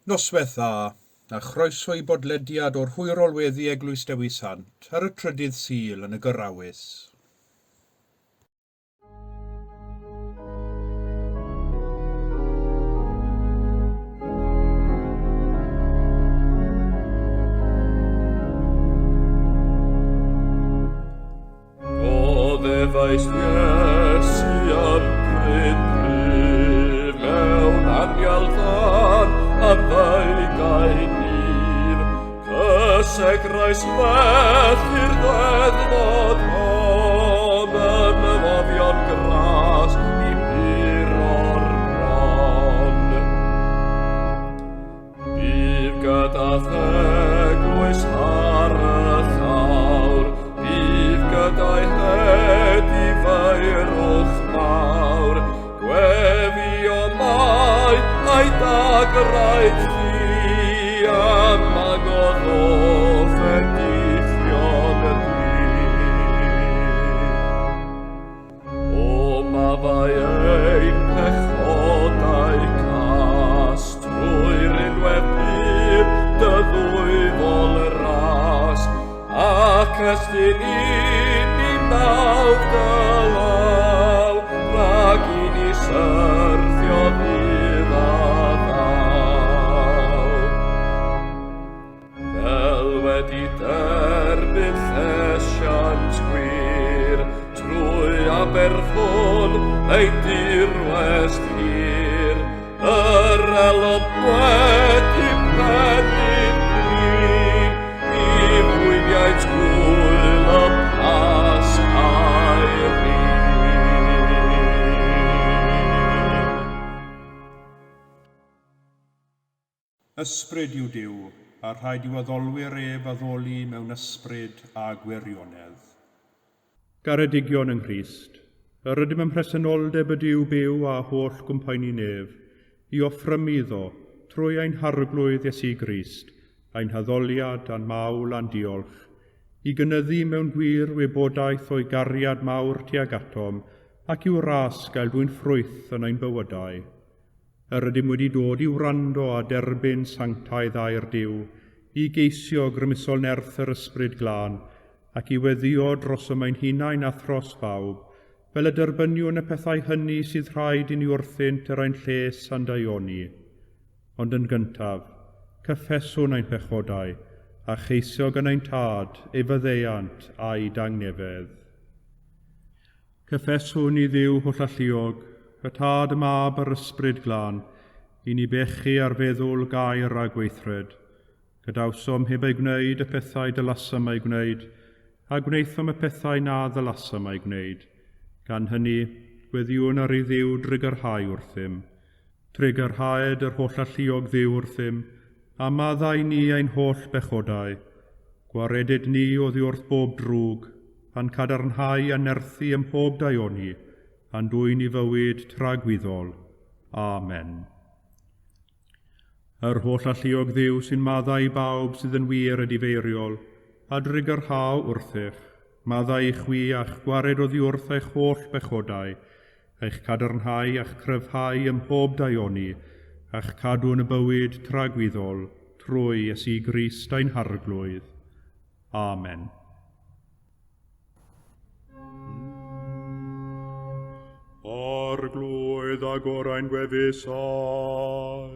Noswaith dda, a chroeso i bodlediad o'r hwyrol weddi Eglwys Dewi Sant ar y trydydd Sul yn y Gyrawys. Goddefais Iesu am pryd pryf mewn anial fan am ddeugain nydd. Cysegrais felly'r ddeddfod hon yn y foddion gras i buro'r bron. Bydd gyda theglwys ar y llawr, bydd gyda'i hedifeirwch mawr, gweddio mai a'i dagrau llu, a magodd o fendithion y dydd. O maddau ein pechodau cas trwy rinwedd pur dy ddwyfol ras, ac estyn i ni nawdd dy law, rhag i ni syrthio ddydd a ddaw. Fel wedi derbyn llesiant gwir trwy aberth hwn ein dirwest hir, yr elom wedi prennu'n brin i fwyniaid gwyl y Pasg a'i rin. Ysbryd yw Duw, a rhaid i'w addolwyr ef addoli mewn ysbryd a gwirionedd. Garedigion yng Nghrist, yr ydym ym mhresenoldeb y Duw byw a holl gwmpaeni nef, i offrymu iddo, trwy ein Harglwydd Iesu Grist, ein haddoliad a'n mawl a'n diolch, i gynyddu mewn gwir wybodaeth o'i gariad mawr tuag atom, ac i'w ras gael dwyn ffrwyth yn ein bywydau. Yr ydym wedi dod i wrando a derbyn sanctaidd air Duw, i geisio grymusol nerth yr Ysbryd Glân, ac i weddïo drosom ein hunain a thros bawb, fel y derbyniwn y pethau hynny sydd rhaid i ni wrthynt er ein lles a'n daioni. Ond yn gyntaf, cyffeswn ein pechodau, a cheisio gan ein Tad ei faddeuant a'i dangnefedd. Cyffeswn i Dduw hollalluog, y Tad, y Mab a'r Ysbryd Glân, i ni bechu ar feddwl, gair a gweithred. Gadawsom heb eu gwneud y pethau dylasom eu gwneud, a gwnaethom y pethau na ddylasom eu gwneud. Gan hynny, gweddïwn ar i Dduw drugarhau wrthym. Trugarhaed yr hollalluog Dduw wrthym, a maddau ni ein holl bechodau. Gwareded ni oddi wrth bob drwg, a'n cadarnhau a nerthu ym mhob daioni, a'n dwyn i fywyd tragwyddol. Amen. Yr hollalluog Dduw sy'n maddau i bawb sydd yn wir edifeiriol, a drugarhau wrthych, maddau i chwi a'ch gwared oddi wrth eich holl bechodau, eich cadarnhau a'ch cryfhau ym mhob daioni, a'ch cadw yn y bywyd tragwyddol, trwy Iesu Grist ein Harglwydd. Amen. Arglwydd agor ein gwefusau,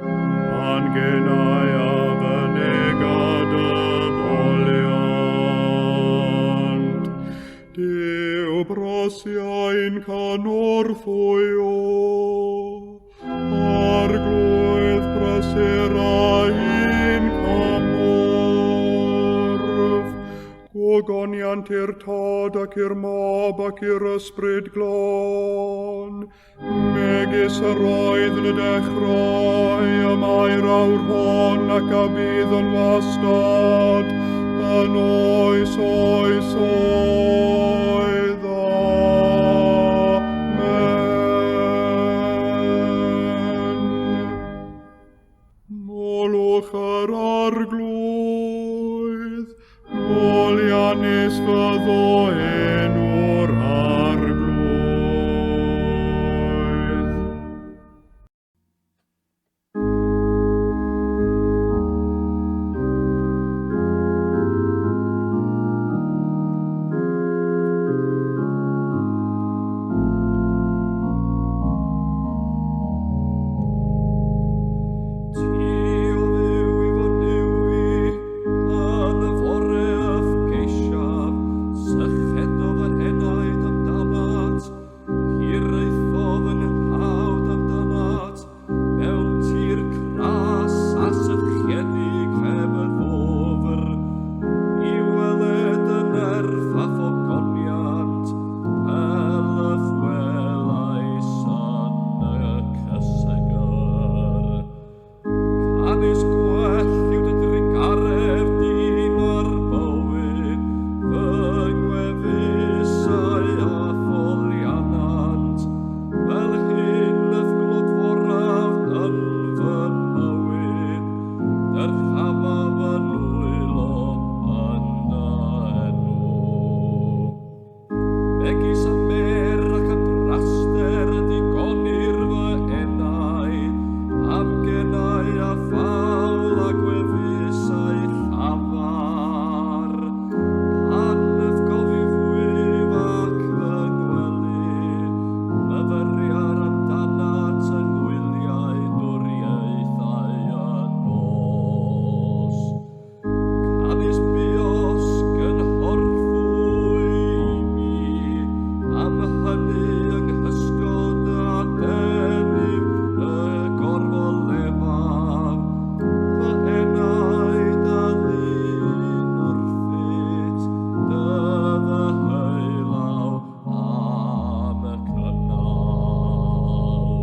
a'n genau a fynega dy foliant. Duw brosiau'n cynorthwyo, Arglwydd brysur ein cymorth. Gogoniant i'r Tad ac i'r Mab ac i'r Ysbryd Glân, megis yr oedd yn y dechrau, y mae'r awr hon ac a bydd yn wastad, yn oes oes oed. Amen. Molwch yr Arglwydd, moliannus fyddo enw'r Arglwydd. Canys gwell yw dy drugaredd di na'r bywyd, fy ngwefusau a ffoliannant, fel hyn y'th glodforaf yn fy mywyd, dyrchafaf fy nwylo yn dy enw. Megis y mêr ac y braster y digonir fy enaid, am genau a phawl a gwefusau llafar. Pan y'th gofiwyf ac fy ngwely, myfyriar amdanat yng ngwyliau dwriaethau y nos. Canys buos gynhorthwy i mi, am hynny yng nghysgod adenydd y gorfolefaf, fy enaid a lyn wrthyt, dy fy heulaw am y cynnal.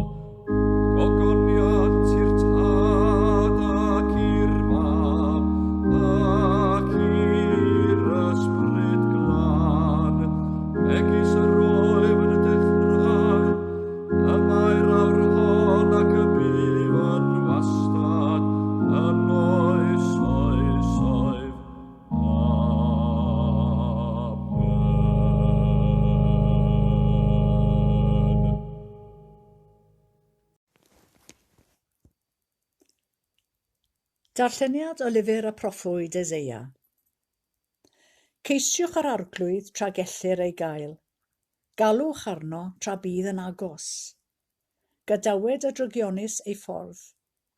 Gogoniant i'r Tad ac i'r Mab ac i'r Ysbryd Glân, megis yr oedd yn y dechrau, y mae'r awr hon ac y bydd yn wastad, yn oes oesoedd. Amen. Darlleniad o lyfr y proffwyd Eseia. Ceisiwch yr Arglwydd tra gellir ei gael. Galwch arno tra bydd yn agos. Gadawed y drygionus ei ffordd,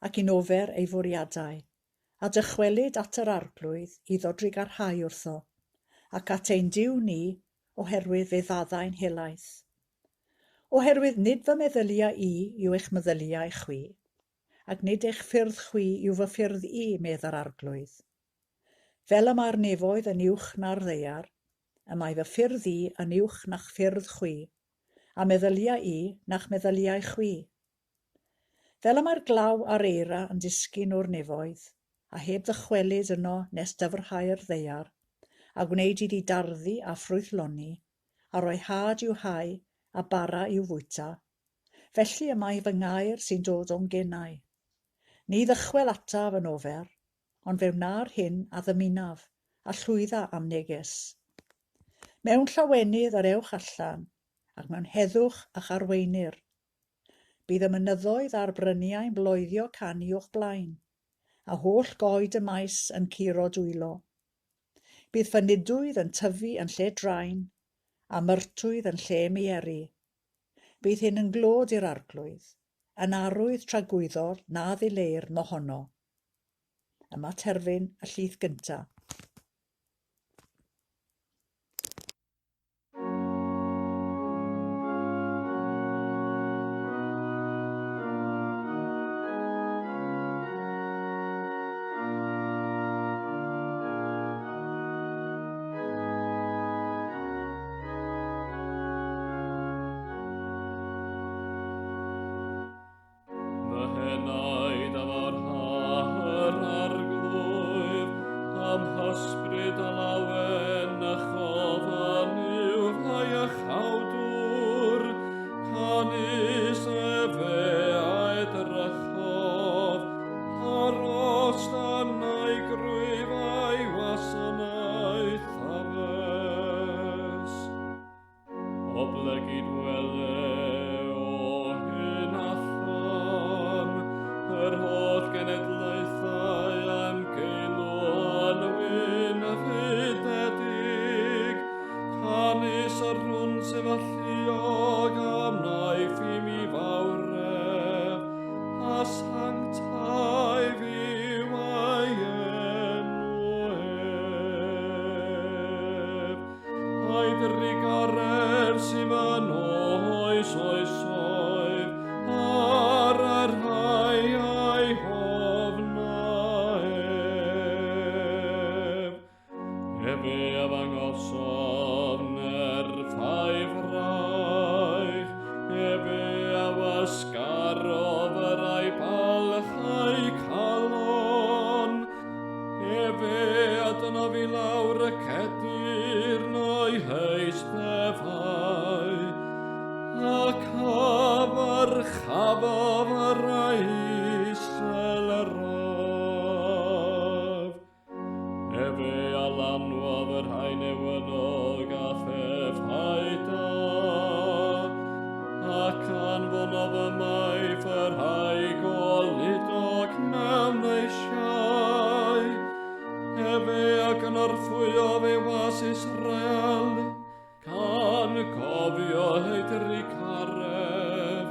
ac un ofer ei fwriadau, a dychwelyd at yr Arglwydd iddo drugarhau wrtho, ac at ein Duw ni, oherwydd fe faddau'n helaeth. Oherwydd nid fy meddyliau i yw eich meddyliau chwi, ac nid eich ffyrdd chwi yw fy ffyrdd i, medd yr Arglwydd. Fel y mae'r nefoedd yn uwch na'r ddaear, y mae fy ffyrdd i yn uwch na'ch ffyrdd chwi, a meddyliau i na'ch meddyliau chwi. Fel y mae'r glaw a'r eira yn disgyn o'r nefoedd, a heb ddychwelyd yno nes dyfrhau'r ddaear, a gwneud iddi darddu a ffrwythloni, a rhoi had i'w hau a bara i'w fwyta, felly y mae fy ngair sy'n dod o'm genau. Ni ddychwel ataf yn ofer, ond fe wna'r hyn a ddymunaf, a llwydda am neges. Mewn llawenydd yr ewch allan, ac mewn heddwch a'ch arweinir. Bydd y mynyddoedd a'r bryniau'n bloeddio canu o'ch blaen, a holl goed y maes yn curo dwylo. Bydd ffynidwydd yn tyfu yn lle drain, a myrtwydd yn lle mieri. Bydd hyn yn glod i'r Arglwydd, yn arwydd tragwyddol na ddileir mohono. Yma terfyn y llith gyntaf. Fy henaid a farha yr Arglwydd, am hysbryd a lawen a chofan yw fy iachawdwr, canys efe a edrychodd ar ostanau grwyf a'i wasanaeth addys. Oblegid wele o hyn allan, yr holl genedlaethau am geilw yn wynfydedig, canys yr hwn sydd alluog am wnaeth i mi fawredd, a sanctaidd yw ei enw ef. A'i drugaredd sydd yn oes oesoedd, ar y rhai a'i hofna ef. Efe a ddangosodd nerth a'i fraich, efe a wasgarodd yr rhai balch eu calon. Cynorthwyodd ei was Israel, gan gofio ei drugaredd,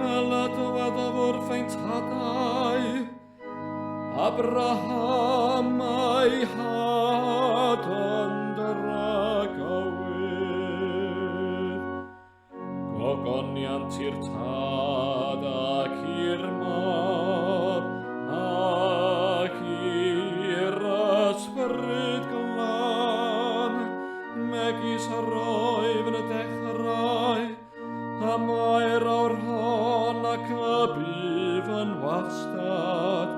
fel y dywedodd wrth ein tadau, Abraham a'i had yn dragywydd. Gogoniant i'r Tad ac i'r Mab ac i'r Ysbryd Glân, megis yr oedd yn y dechrau, y mae'r awr hon ac y bydd yn wastad,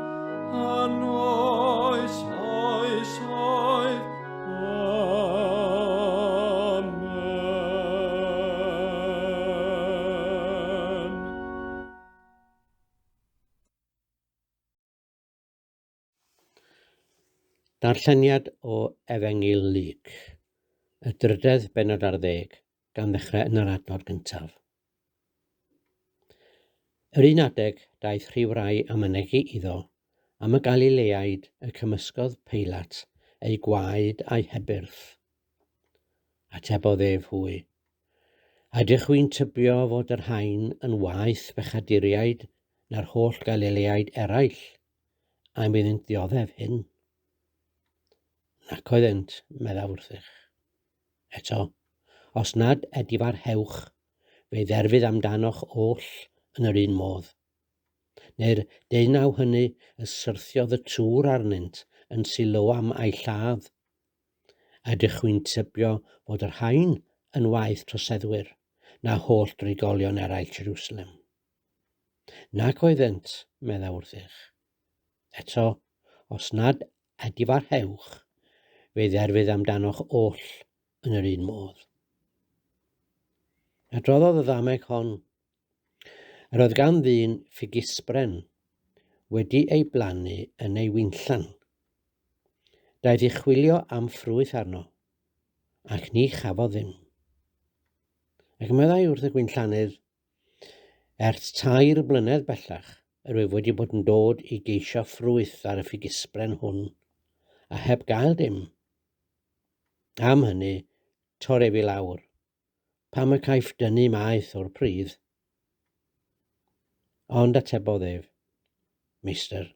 yn oes oesoedd. Amen. Darlleniad o Efengyl Luc, y drydedd bennod ar ddeg, gan ddechrau yn yr adnod gyntaf. Yr un adeg daeth rhyw rai a mynegi iddo am y Galileaid y cymysgodd Peilat eu gwaed a'u hebyrth. Atebodd ef hwy, A ydych chwi'n tybio fod yr rhain yn waeth bechaduriaid na'r holl Galileaid eraill, am iddynt ddioddef hyn? Nac oeddent, meddaf wrthych. Eto, os nad edifarhewch, fe dderfydd amdanoch oll yn yr un modd. Neu'r deunaw hynny y syrthiodd y tŵr arnynt yn Siloam a'i lladd. A ydych chwi'n tybio fod y rhain yn waeth troseddwyr na holl drigolion eraill Jerusalem? Nac oeddent, meddaf wrthych. Eto, os nad edifarhewch, fe dderfydd amdanoch oll yn yr un modd. Adroddodd y ddameg hon. Yr oedd gan ddyn ffigysbren wedi ei blannu yn ei winllan. Daeth i chwilio am ffrwyth arno, ac ni chafodd ddim. Ac meddai wrth y gwinllannydd, Ers 3 blynedd bellach, yr wyf wedi bod yn dod i geisio ffrwyth ar y ffigysbren hwn, a heb gael dim. Am hynny, tor ef i lawr. Pam y caiff dynnu maeth o'r pridd? Ond atebodd ef, Meistr,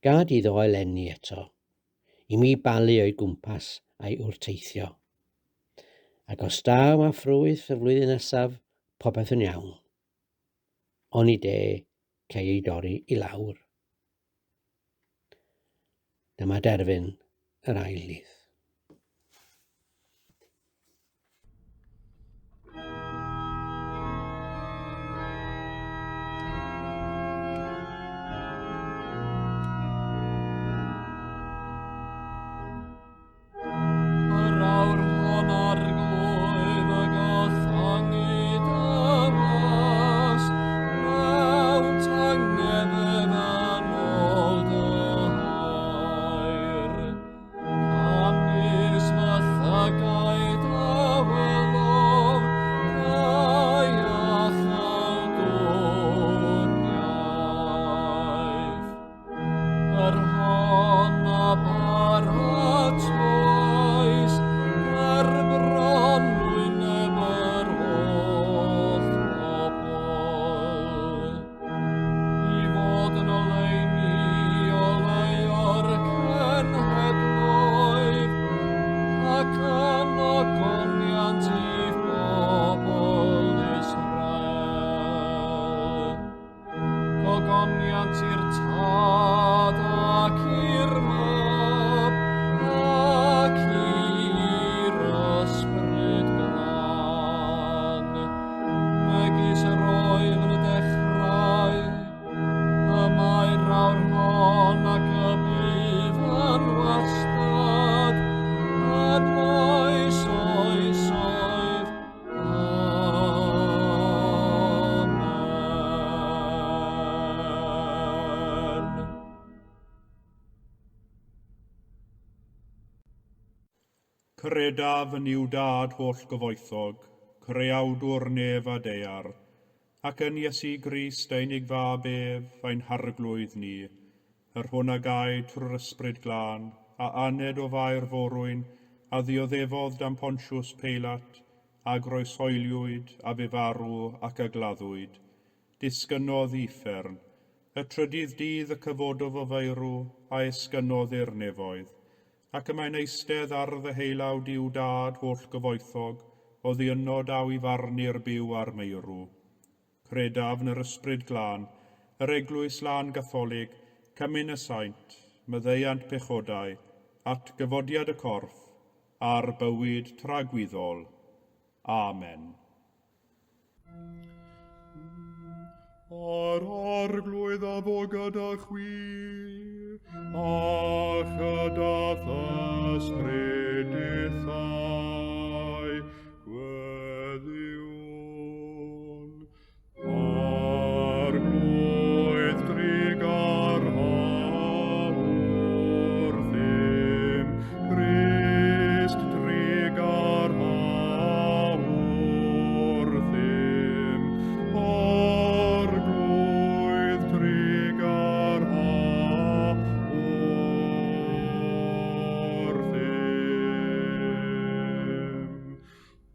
gad iddo eleni eto, i mi balu o'i gwmpas a'i wrteithio. Ac os daw â ffrwyth y flwyddyn nesaf, popeth yn iawn. Oni de, cei ei dorri i lawr. Dyma derfyn yr ail lith. Yr awr hon arglwydd y gollangu dy was, mewn tangnefedd yn ôl dy air. Canys fy llygaid a welodd dy iachawdwriaeth. Yr hon a baratoes ger bron wyneb yr holl bobl, i fod yn oleuni oleuo'r cenhedloedd, ac yn ogoniant i bobl Israel. Gogoniant i'r Tad ac i'r Mab ac i'r Ysbryd Glân, megis yr oedd yn y dechrau, y mae'r awr hon ac y bydd yn wastad, yn oes oesoedd. Amen. Credaf yn Nuw Dad holl gyfoethog, creawdwr nef a daear, ac yn Iesu Grist ei unig fab ef, ein harglwydd ni, yr hwn a gaed trwy'r Ysbryd Glân, a aned o Fair Forwyn, a ddioddefodd dan Pontius Peilat, a groeshoeliwyd, a bu farw ac a gladdwyd. Disgynnodd i uffern. Y trydydd dydd y cyfododd o feirw, a esgynnodd i'r nefoedd. Ac y mae'n eistedd ar ddeheulaw Duw Dad holl-gyfoethog, oddi yno daw i farnu'r byw a'r meirw. Credaf yn yr Ysbryd Glân, yr Eglwys Lân Gatholig, Cymun y Saint, maddeuant pechodau, atgyfodiad y corff, a'r bywyd tragwyddol. Amen. A'r Arglwydd a fo gyda chwi, a chyda th'ysbryd dithau. Gweddïwn. Arglwydd drugarha wrthym, Crist drugarha wrthym, Arglwydd drugarha wrthym.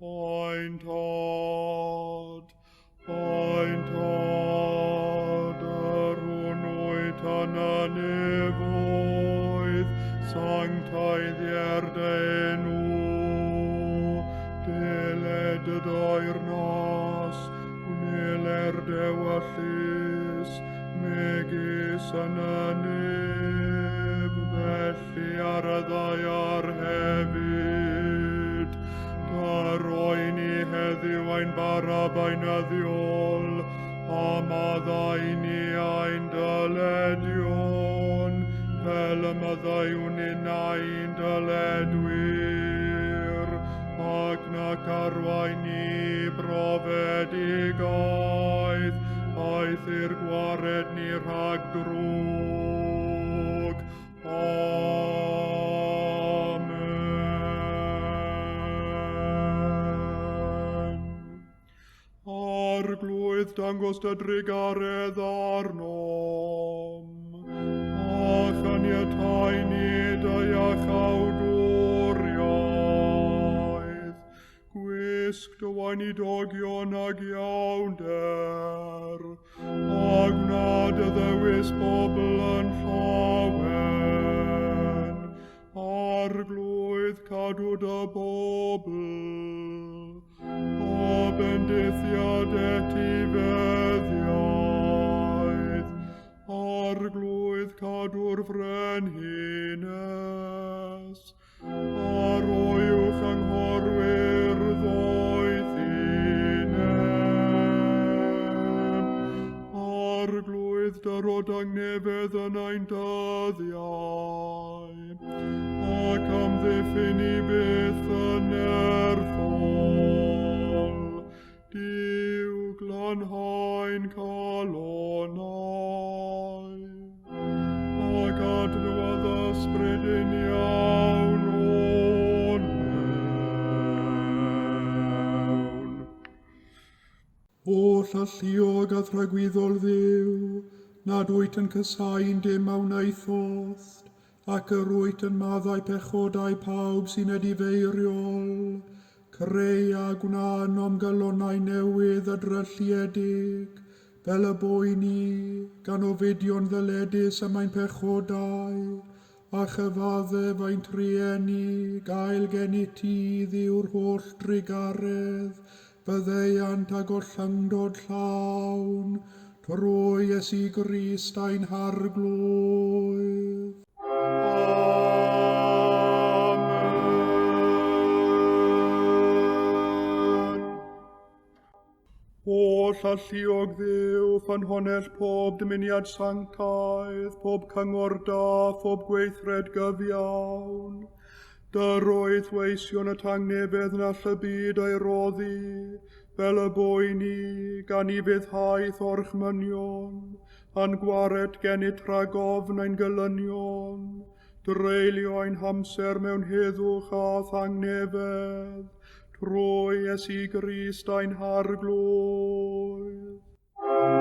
Ein Tad, ein Tad, yr hwn wyt yn y nefoedd, sancteiddier dy enw, deled dy deyrnas, gwneler d'ewyllys, megis yn y nef, felly ar y ddaear hefyd. Dyro i ni heddiw ein bara beunyddiol, a maddau i ni ein dyledion, fel y maddeuwn ninnau i'n dyledwyr, ac nac arwain ni brofedigaeth, aeth i'r gwared ni rhag drwg. Amen. Arglwydd, dangos dy drugaredd arnom, a chaniatau ni dy iachawdwriaeth. Gwisg dy weinidogion ag iawnder, a gwna dy ddewis bobl yn llawen. Arglwydd, cadw dy bobl, a bendithiad etifeddiaeth. Arglwydd, cadw'r frenhines, a roi uwch anghorwyr ddoethineb. Arglwydd, dyro dangnefedd yn ein dyddiau, ac amddiffyn i byth yn nerthol. Duw, glanhau'n calonnau, ac adnewyddu ysbryd uniawn o'n mewn. Holl alluog a thragwyddol Dduw, nad wyt yn casáu'n dim a wnaethost, ac yr wyt yn maddau pechodau pawb sy'n edifeiriol, creu a gwna ynom galonnau newydd a drylliedig, fel y bo i ni, gan ofidio'n ddyledus am ein pechodau, a chyfaddef ein trueni, gael gennyt ti, Dduw'r holl drugaredd, faddeuant a gollyngdod llawn, trwy Iesu Grist ein Harglwydd. Amen. Holl alluog Dduw, ffynhonnell pob dymuniad sanctaidd, pob cyngor da, phob gweithred gyfiawn. Dyroedd weision y tangnefedd na all y byd ei roddi, fel y bo i ni, gan i fuddhaeth orchmynion, a'n gwared gennyt rhag ofn ein gelynion, dreulio ein hamser mewn heddwch a thangnefedd, trwy Iesu Grist ein Harglwydd. Amen.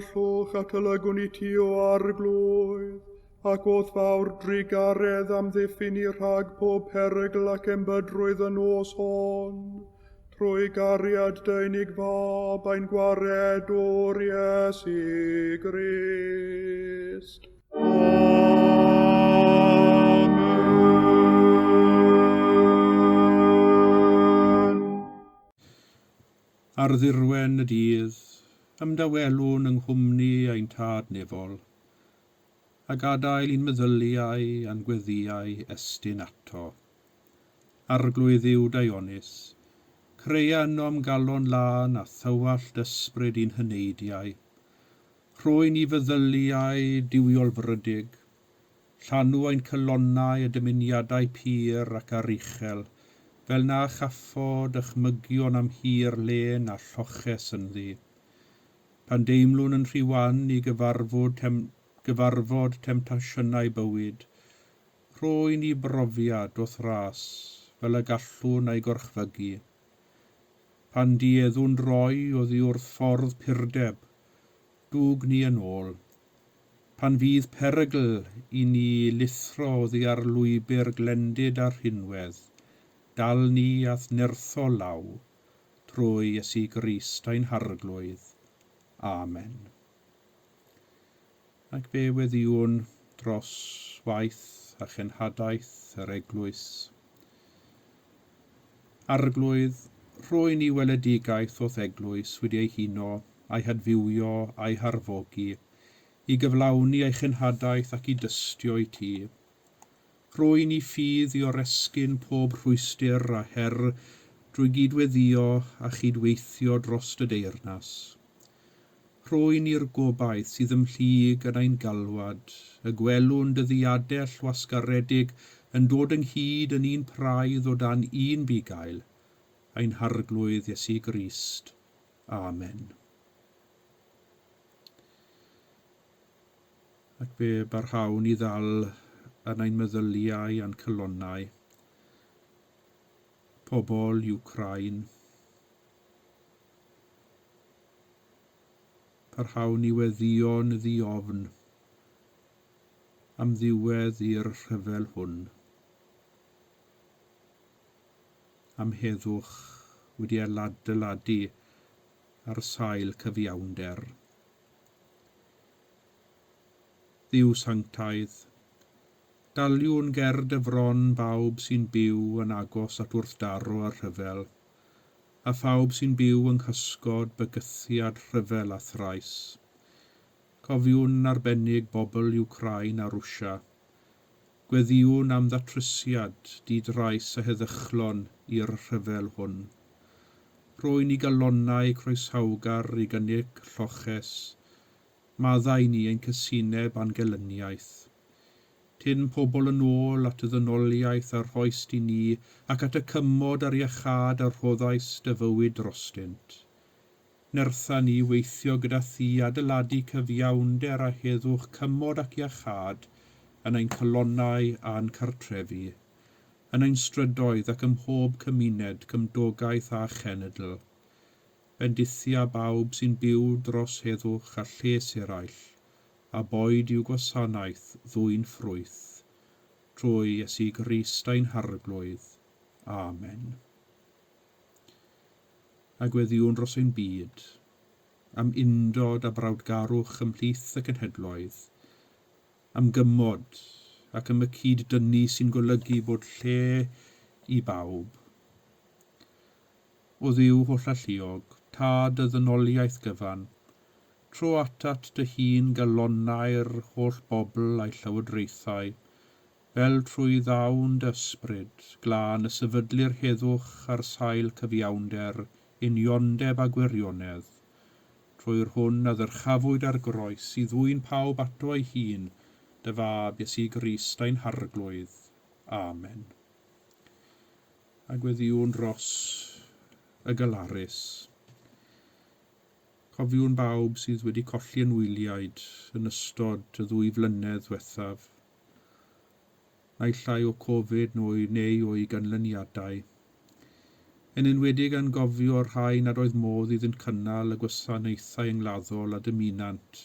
tywyllwch atolygwn i ti o Arglwydd, ac o'th fawr drugaredd amddiffyn ni rhag pob perygl ac enbydrwydd y nos hon, trwy gariad dy unig Fab ein Gwaredwr Iesu Grist. Amen. Ar ddirwen y dydd, ymdawelwn yng nghwmni ein Tad Nefol, a gadael i'n meddyliau a'n gweddïau estyn ato. Arglwydd Dduw daionus, creia ynom galon lân a thywallt ysbryd i'n heneidiau. Rhoi ni feddyliau duwiolfrydig, llanw ein calonnau â dymuniadau pur ac aruchel, fel na chaffo dychmygion am hir le na lloches ynddi. Pan deimlwn yn rhy wan i gyfarfod, tem, gyfarfod temtasiynau bywyd, rhoi ni brofiad o'th ras fel y gallwn ei gorchfygu. Pan dueddwn droi oddi wrth ffordd purdeb, dwg ni yn ôl. Pan fydd perygl i ni lithro oddi ar lwybr glendid a rhinwedd, dal ni a'th nerthol law, trwy Iesu Grist ein Harglwydd. Amen. Ac fe weddïwn dros waith a chenhadaeth yr eglwys. Arglwydd, rhoi ni weledigaeth o'th eglwys wedi ei huno, a'i hadfywio, a'i harfogi, i gyflawni ei chenhadaeth ac i dystio i ti. Rhoi ni ffydd i oresgyn pob rhwystr a her drwy gydweddïo a chydweithio dros dy deyrnas. Rhoi ni'r gobaith sydd ymhlyg yn ein galwad, y gwelwn dy ddiadell wasgaredig yn dod ynghyd yn un praidd o dan un bugail, ein Harglwydd Iesu Grist. Amen. Ac fe barhawn i ddal yn ein meddyliau a'n calonnau. Pobl Wcráin. Parhawn i weddïo'n ddi-ofn am ddiwedd i'r rhyfel hwn. Am heddwch wedi adeiladu ar sail cyfiawnder. Dduw sanctaidd, daliwn ger dy fron bawb sy'n byw yn agos at wrthdaro a rhyfel, a phawb sy'n byw yng nghysgod bygythiad rhyfel a thrais. Cofiwn yn arbennig bobl Wcráin a Rwsia. Gweddïwn am ddatrysiad di-drais a heddychlon i'r rhyfel hwn. Rhoi ni galonnau croesawgar i gynnig lloches, maddau ni ein casineb a'n gelyniaeth. Tyn pobl yn ôl at y ddynoliaeth a rhoist i ni ac at y cymod a'r iachâd a rhoddaist dy fywyd drostynt. Nertha ni weithio gyda thi adeiladu cyfiawnder a heddwch cymod ac iachâd yn ein calonnau a'n cartrefi, yn ein strydoedd ac ym mhob cymuned, cymdogaeth a chenedl. Bendithia bawb sy'n byw dros heddwch a lles eraill, a boed i'w gwasanaeth ddwyn ffrwyth, trwy Iesu Grist ein Harglwydd. Amen. A gweddïwn dros ein byd, am undod a brawdgarwch ymhlith y cenhedloedd, am gymod ac am y cyd-dynnu sy'n golygu bod lle i bawb. O Dduw hollalluog, Tad y ddynoliaeth gyfan, tro atat dy hun galonnau'r holl bobl a'i llywodraethau, fel trwy ddawn dy ysbryd glân y sefydlir heddwch ar sail cyfiawnder, uniondeb a gwirionedd, trwy'r hwn a ddyrchafwyd ar groes i ddwyn pawb ato ei hun, dy Fab Iesu Grist ein Harglwydd. Amen. A gweddïwn dros y galarus. Cofiwn bawb sydd wedi colli anwyliaid yn ystod y ddwy flynedd ddiwethaf, naill ai o Covid neu o'i ganlyniadau. Yn enwedig yn gofio'r rhai nad oedd modd iddynt cynnal y gwasanaethau yngladdol a dymunant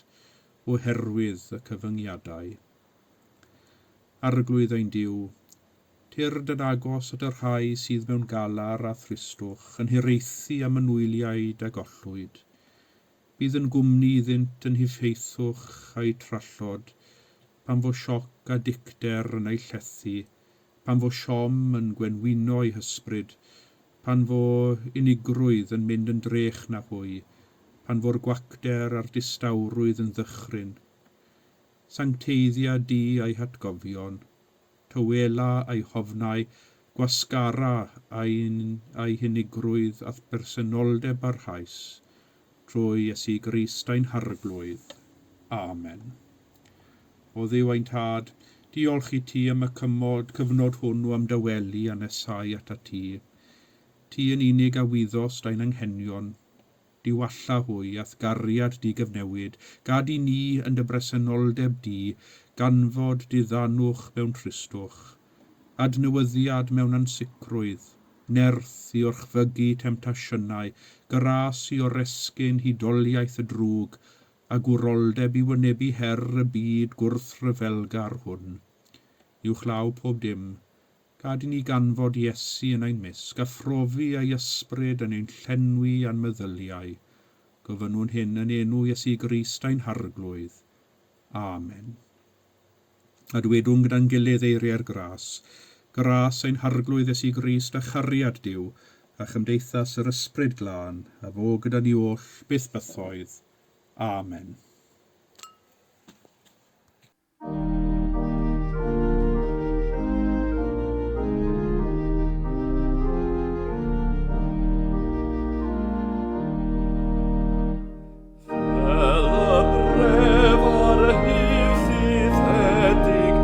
oherwydd y cyfyngiadau. Arglwydd ein Duw, tyrd yn agos at y rhai sydd mewn galar a thristwch, yn hiraethu am y nwyliaid a gollwyd. Bydd yn gwmni iddynt yn hyffeithwch a'u trallod, pan fo sioc a dicter yn eu llethu, pan fo siom yn gwenwyno eu hysbryd, pan fo unigrwydd yn mynd yn drech na hwy, pan fo'r gwacter a'r distawrwydd yn ddychryn. Sancteiddia di a'i hatgofion, tywela a'i hofnau, gwasgara a'i hunigrwydd a'th bersenoldeb barhaus, trwy Iesu Grist ein Harglwydd. Amen. O Dduw ein Tad, diolch i ti am y cymod, cyfnod hwn o ymdawelu a nesau atat ti. Ti yn unig a wyddost ein anghenion. Diwalla hwy a'th gariad di gyfnewid, gad i ni yn dy bresenoldeb di ganfod diddanwch mewn tristwch, adnewyddiad mewn ansicrwydd, nerth i orchfygu temtasiynau, gras i oresgyn hudoliaeth y drwg, a gwroldeb i wynebu her y byd gwrthryfelgar hwn. Uwchlaw pob dim, gad i ni ganfod Iesu yn ein mysg, a phrofi ei ysbryd yn ein llenwi a'n meddyliau. Gofynnwn hyn yn enw Iesu Grist ein Harglwydd. Amen. A dwedwn gyda'n gilydd eiriau'r gras, Gras ein Harglwydd Iesu Grist a chariad Duw, a chymdeithas yr Ysbryd Glân, a fo gyda ni oll byth bythoedd. Amen. Fel y dref ar hir syddedig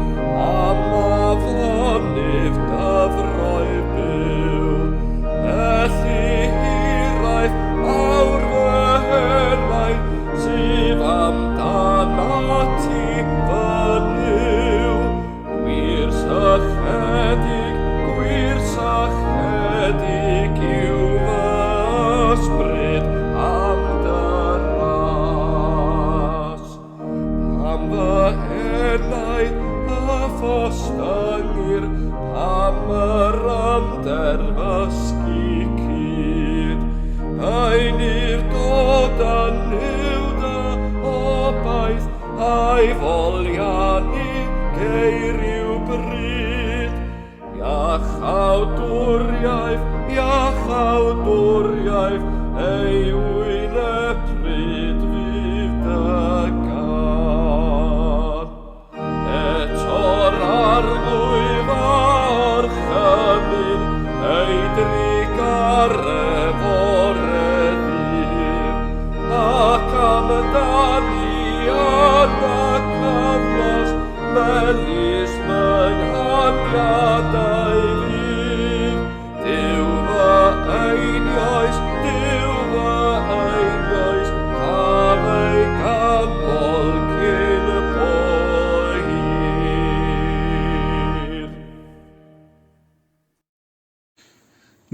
am aflonydd dyfroedd byw, felly hiraeth mawr fy henaid sydd amdanat ti, fy Nuw. Gwir sychedig, gwir sychedig yw fy ysbryd am dy ras. Pam fy enaid a ffostyngir, pam yr ymderfysgu cyd. Beunydd dod yn Nuw dy obaith, a'i foliannu geir i'w bryd. Iachawdwriaeth, iachawdwriaeth, ei wyneb pryd fydd dy gân. Eto'r Arglwydd a orchymyn ei drugaredd fore ddydd, ac amdani yn y cyfnos melys fy nghaniadau fydd. Duw fy einioes, Duw fy einioes, caf ei ganmol cyn bo hir.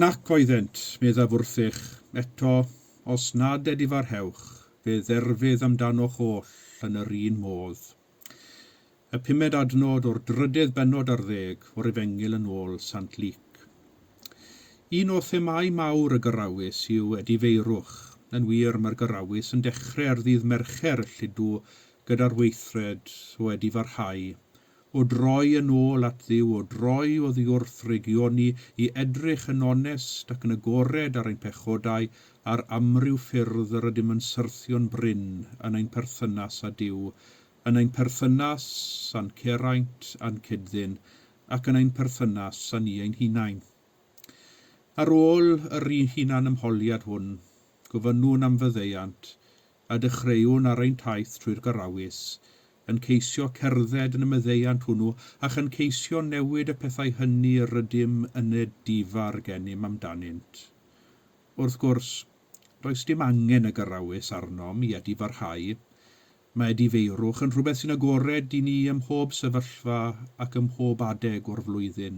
Nac oeddent, meddaf wrthych, eto, os nad edifarhewch, fe dderfydd amdanoch oll yn yr un modd. Y pumed adnod o'r drydedd bennod ar ddeg o'r Efengyl yn ôl Sant Luc. Un o themâu mawr y Gyrawys yw edifeirwch. Yn wir, mae'r Gyrawys yn dechrau ar ddydd Mercher y Lludw gyda'r weithred o edifarhau, o droi yn ôl at Dduw, o droi oddi wrth regioni i edrych yn onest ac yn agored ar ein pechodau a'r amryw ffyrdd yr ydym yn syrthio'n brin yn ein perthynas â Duw, yn ein perthynas â'n ceraint a'n cyd-ddyn, ac yn ein perthynas â ni ein hunain. Ar ôl yr hunan-ymholiad hwn, gofynnwn am faddeuant, a dechreuwn ar ein taith trwy'r Garawys, yn ceisio cerdded yn y maddeuant hwnnw ac yn ceisio newid y pethau hynny yr ydym yn edifar gennym amdanynt. Wrth gwrs, does dim angen y Garawys arnom i edifarhau. Mae edifeirwch yn rhywbeth sy'n agored i ni ym mhob sefyllfa ac ym mhob adeg o'r flwyddyn.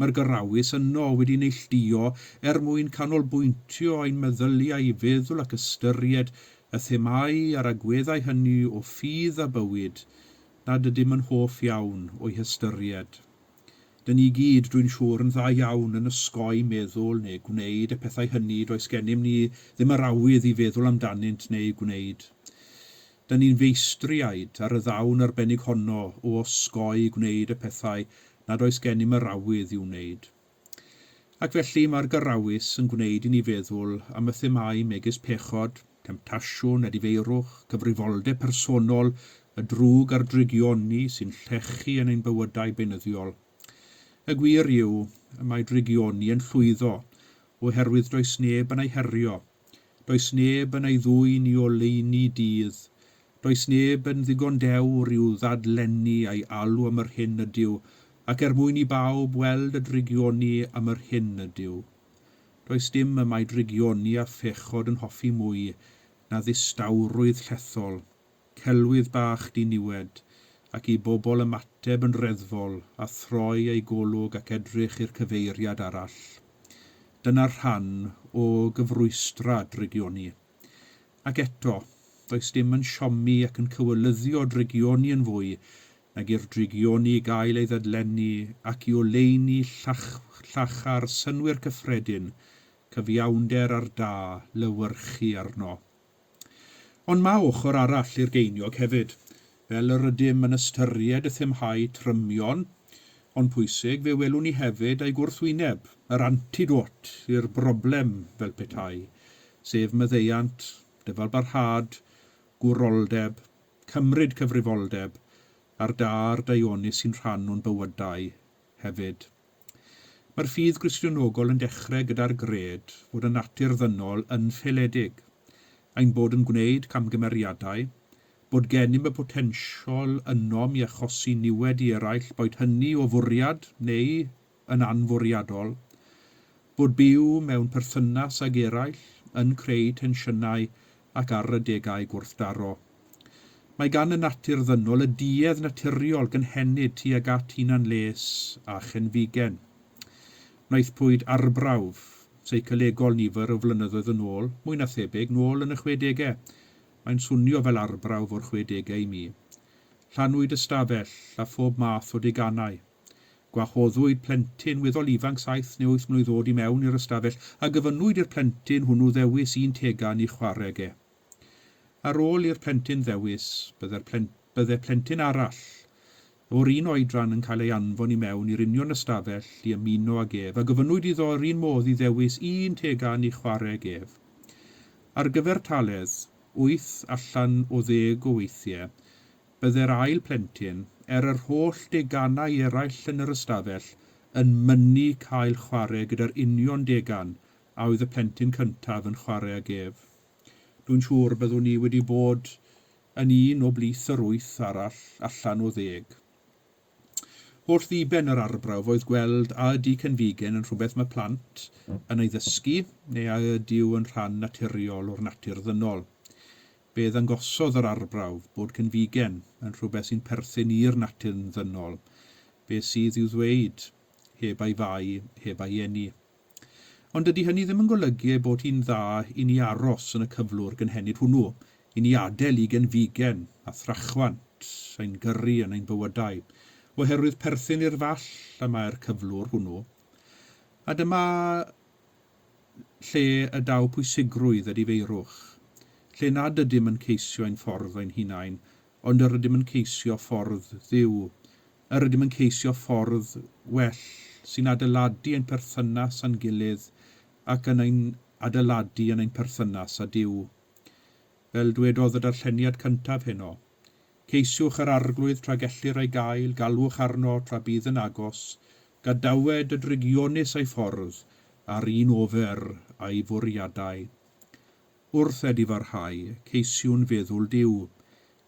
Mae'r gyrawys yno wedi neilltuo er mwyn canolbwyntio ein meddyliau i feddwl ac ystyried y themâu a'r agweddau hynny o ffydd a bywyd nad ydym yn hoff iawn o'u hystyried. Dyn ni gyd, dwi'n siŵr, yn dda iawn yn osgoi meddwl neu gwneud y pethau hynny does gennym ni ddim yr awydd i feddwl amdanynt neu gwneud. Dyn ni'n feistriaid ar y ddawn arbennig honno o osgoi gwneud y pethau nad oes gennym yr awydd i'w wneud. Ac felly mae'r gyrawys yn gwneud i ni feddwl am y themâu megis pechod, temtasiwn, edifeirwch, cyfrifoldeb personol, y drwg a'r drygioni sy'n llechu yn ein bywydau beunyddiol. Y gwir yw, y mae drygioni yn llwyddo, oherwydd does neb yn ei herio, does neb yn ei ddwyn i oleuni dydd, does neb yn ddigon dewr i'w ddadlennu a'i alw am yr hyn ydyw, ac er mwyn i bawb weld y drygioni am yr hyn ydyw. Does dim y mae drygioni a phechod yn hoffi mwy na ddistawrwydd llethol, celwydd bach diniwed, ac i bobl ymateb yn reddfol a throi eu golwg ac edrych i'r cyfeiriad arall. Dyna'r rhan o gyfrwystra drygioni. Ac eto, does dim yn siomi ac yn cywilyddio drygioni yn fwy nag i'r drygioni gael ei ddadlennu ac i oleuni llachar synnwyr cyffredin, cyfiawnder a'r da lewyrchu arno. Ond mae ochr arall i'r geiniog hefyd. Fel yr ydym yn ystyried y themâu trymion, ond pwysig, fe welwn ni hefyd ei gwrthwyneb, yr antidot i'r broblem fel petai, sef maddeuant, dyfalbarhad, gwroldeb, cymryd cyfrifoldeb, a'r da a'r daionus sy'n rhan o'n bywydau hefyd. Mae'r ffydd Gristionogol yn dechrau gyda'r gred fod y natur ddynol yn ffaeledig, ein bod yn gwneud camgymeriadau, bod gennym y potensial ynom i achosi niwed i eraill, boed hynny o fwriad neu yn anfwriadol, bod byw mewn perthynas ag eraill yn creu tensiynau ac ar adegau gwrthdaro. Mae gan y natur ddynol y duedd naturiol gynhenid tuag at hunan-les a chenfigen. Wnaethpwyd arbrawf seicolegol nifer o flynyddoedd yn ôl, mwy na thebyg, nôl yn y chwedegau. Mae'n swnio fel arbrawf o'r chwedegau i mi. Llanwyd ystafell a phob math o deganau. Gwahoddwyd plentyn weddol ifanc 7 neu 8 mlwydd oed i mewn i'r ystafell a gofynnwyd i'r plentyn hwnnw ddewis un tegan i chwarae ag e. Ar ôl i'r plentyn ddewis, bydde'r plen bydde plentyn arall o'r un oedran yn cael ei anfon i mewn i'r union ystafell i ymuno ag ef, a gofynnwyd iddo yr un modd i ddewis un tegan i chwarae ag ef. Ar gyfartaledd, wyth allan o ddeg o weithiau, bydde'r ail plentyn, er yr holl deganau eraill yn yr ystafell, yn mynnu cael chwarae gyda'r union degan a oedd y plentyn cyntaf yn chwarae ag ef. Dwi'n siŵr byddwn i wedi bod yn un o blith yr wyth arall allan o ddeg. Holl ddiben yr arbrawf oedd gweld a ydy cenfigen yn rhywbeth mae plant yn ei ddysgu neu a ydyw yn rhan naturiol o'r natur ddynol. Fe ddangosodd yr arbrawf bod cenfigen yn rhywbeth sy'n perthyn i'r natur ddynol, be sydd i'w ddweud, heb ei fai, heb ei eni. Ond dydy hynny ddim yn golygu ei bod hi'n dda i ni aros yn y cyflwr gynhenid hwnnw, i ni adael i genfigen a thrachwant ein gyrru yn ein bywydau, oherwydd perthyn i'r fall y mae'r cyflwr hwnnw. A dyma lle y daw pwysigrwydd edifeirwch, lle nad ydym yn ceisio ein ffordd ein hunain, ond yr ydym yn ceisio ffordd Dduw. Yr ydym yn ceisio ffordd well sy'n adeiladu ein perthynas â'n gilydd ac yn ein adeiladu yn ein perthynas â Duw. Fel dwedodd y darlleniad cyntaf heno, Ceisiwch yr Arglwydd tra gellir ei gael, galwch arno tra bydd yn agos, gadawed y drygionus ei ffordd, a'r un ofer a'i fwriadau. Wrth edifarhau, ceisiwn feddwl Duw,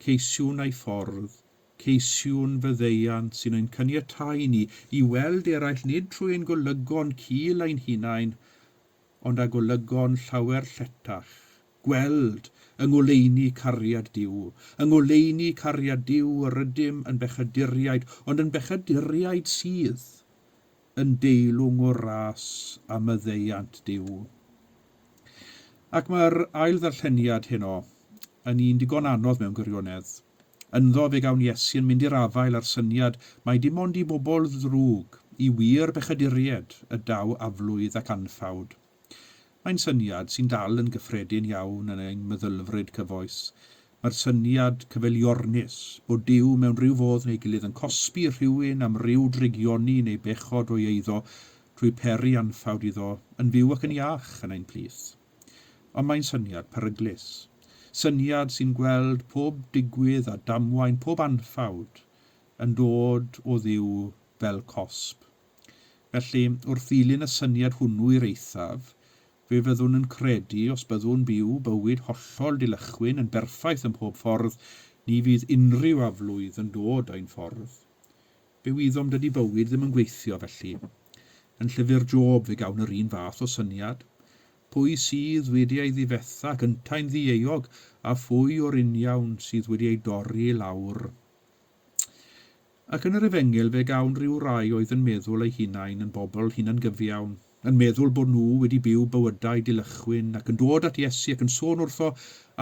ceisiwn ei ffordd, ceisiwn faddeuant sy'n ein caniatáu ni i weld eraill nid trwy ein golygon cul ein hunain, ond â golygon llawer lletach. Gweld yng ngoleuni cariad Duw. Yng ngoleuni cariad Duw yr ydym yn bechaduriaid, ond yn bechaduriaid sydd. yn deilwng o ras a maddeuant Duw. Ac mae'r ail ddarlleniad heno yn un digon anodd mewn gwirionedd. Ynddo fe gawn Iesu yn mynd i'r afael â'r syniad mai dim ond i bobl ddrwg, i wir bechaduriaid, y daw aflwydd ac anffawd. Mae'n syniad sy'n dal yn gyffredin iawn yn ein meddylfryd cyfoes. Mae'r syniad cyfeiliornus bod Duw mewn rhyw fodd neu gilydd yn cosbi rhywun am ryw drygioni neu bechod o'i eiddo trwy peri anffawd iddo yn fyw ac yn iach yn ein plith. Ond mae'n syniad peryglus. Syniad sy'n gweld pob digwydd a damwain, pob anffawd yn dod o Dduw fel cosb. Felly, wrth ddilyn y syniad hwnnw i'r eithaf, fe fyddwn yn credu os byddwn byw bywyd hollol dilychwin yn berffaith ym mhob ffordd, ni fydd unrhyw aflwydd yn dod ein ffordd. Fe wyddom dydy bywyd ddim yn gweithio felly. Yn llyfr Job fe gawn yr un fath o syniad. Pwy sydd wedi ei ddifetha ac yntau'n ddieuog, a phwy o'r uniawn sydd wedi ei dorri i lawr? Ac yn yr Efengyl fe gawn ryw rai oedd yn meddwl eu hunain yn bobl hunangyfiawn, yn meddwl bod nhw wedi byw bywydau dilychwin ac yn dod at Iesu ac yn sôn wrtho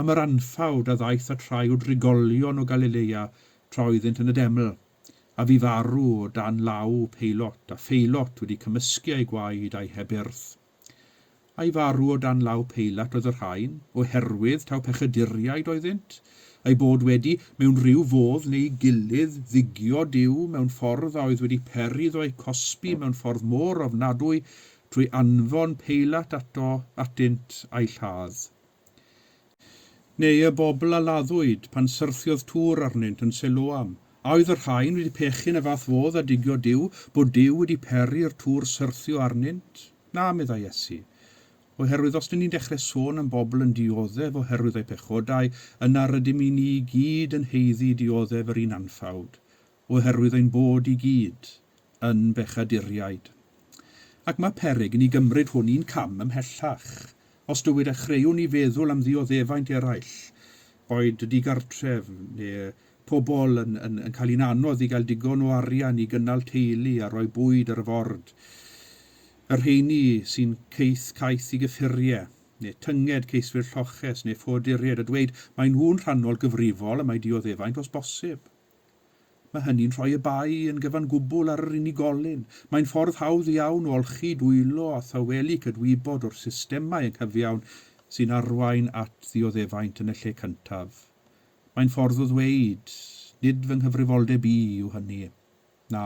am yr anffawd a ddaeth at rhai o drigolion o Galilea tra oeddynt yn y deml, a fu farw o dan law Peilot, a Pheilot wedi cymysgu ei gwaed a'i hebyrth. Ai farw o dan law Peilat oedd y rhain, oherwydd taw pechaduriaid oeddynt? A'u bod wedi, mewn rhyw fodd neu'i gilydd, ddigio Duw mewn ffordd a oedd wedi peri iddo eu cosbi mewn ffordd mor ofnadwy trwy anfon Peilat ato, atynt, a'i lladd? Neu y bobl a laddwyd pan syrthiodd tŵr arnynt yn Siloam, a oedd y rhain wedi pechu yn y fath fodd â digio Duw, bod Duw wedi peri i'r tŵr syrthio arnynt? Na, meddai Iesu. Oherwydd os dyn ni'n dechrau sôn am bobl yn dioddef oherwydd eu pechodau, yna rydym i ni i gyd yn haeddu dioddef yr un anffawd, oherwydd ein bod i gyd yn bechaduriaid. Ac mae peryg i ni gymryd hwn un cam ymhellach. Os dywed a chreuwn ni feddwl am ddioddefaint eraill, boed y digartref neu pobl yn, yn, yn cael un anodd i gael digon o arian i gynnal teulu a rhoi bwyd ar y ford, y rheini sy'n ceith caeth i gyffuriau, neu tynged ceiswyr lloches neu ffoaduriaid a dweud mae nhw'n rhannol gyfrifol am eu dioddefaint os bosib. Mae hynny'n rhoi y bai yn gyfan gwbl ar yr unigolyn. Mae'n ffordd hawdd iawn o olchi dwylo a thawelu cydwybod o'r systemau anghyfiawn sy'n arwain at ddioddefaint yn y lle cyntaf. Mae'n ffordd o ddweud, nid fy nghyfrifoldeb i yw hynny. Na,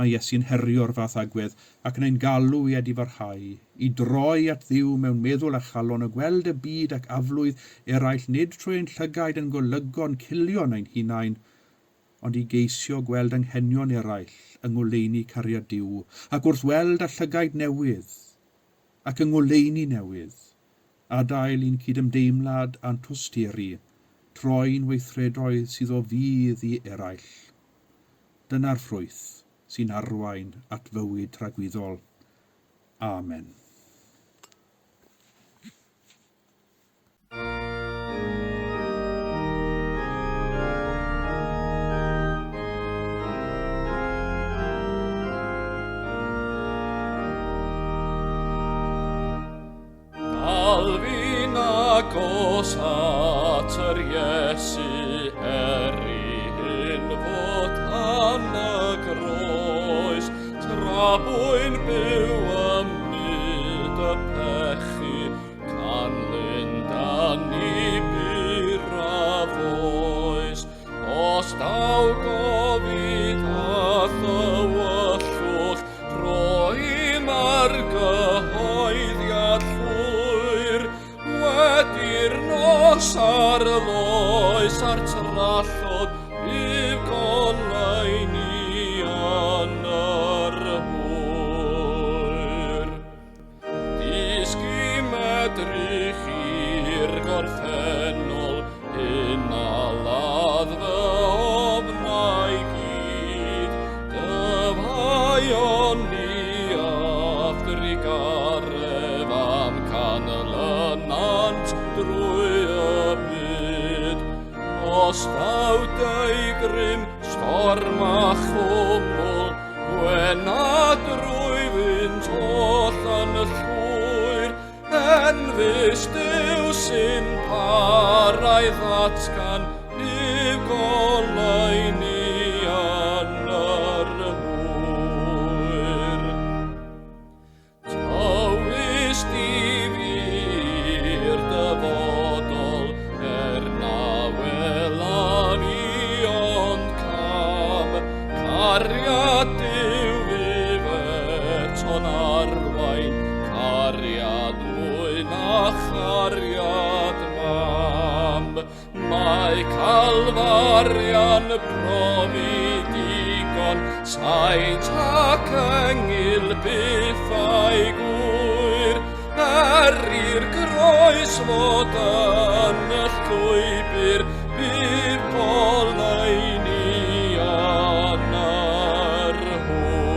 mae Iesu'n herio'r fath agwedd ac yn ein galw i edifarhau, i droi at Dduw mewn meddwl a chalon a gweld y byd ac aflwydd eraill nid trwy ein llygaid yn golygon culion ein hunain, ond i geisio gweld anghenion eraill yng ngoleuni cariad Duw, ac wrth weld â llygaid newydd, ac yng ngoleuni newydd, adael i'n cydymdeimlad a'n tosturi troi'n weithredoedd sydd o fudd i eraill. Dyna'r ffrwyth sy'n arwain at fywyd tragwyddol. Amen. Dal fi'n agos at yr Iesu er i hyn fod tan y groes, tra bwy'n byw ym myd y pechu, canlyn da ni buraf oes. Os daw gofid a thywyllwch, roi mae'r gyhoeddiad llwyr, wedi'r nos a'r loes a'r trallod, bydd goleuni yn yr hwyr. Dysgu medrych i'r gorffennol, hyn a ladd fy ofnau gyd. Dyfhaion ni a'th drugaredd am canlynant drwy y byd. Os daw deugrym, storm a chwmwl, gwena drwy Enfys Duw sy'n parau ddatgan i'w goleuni yn yr hwyr. Tywys di fi'r dyfodol, er na welaf i ond cam. Cariad Duw fydd eto'n arwain, cariad mwy na chariad mam. Mae Calfaria'n profi digon, saint ac engyl byth a'i gwyr, er i'r groes fod yn y llwybr, bydd goleuni yn yr hwyr.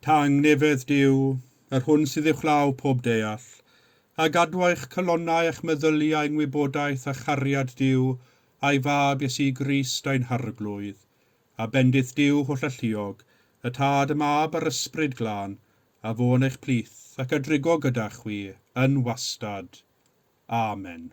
Tangnefedd Duw, yr hwn sydd uwchlaw pob deall, a gadwa eich calonnau a'ch meddyliau yng ngwybodaeth a chariad Duw a'i Fab Iesu Grist ein Harglwydd, a bendith Duw hollalluog, y Tad, y Mab a'r Ysbryd Glân, a fo yn eich plith ac a drigo gyda chwi yn wastad. Amen.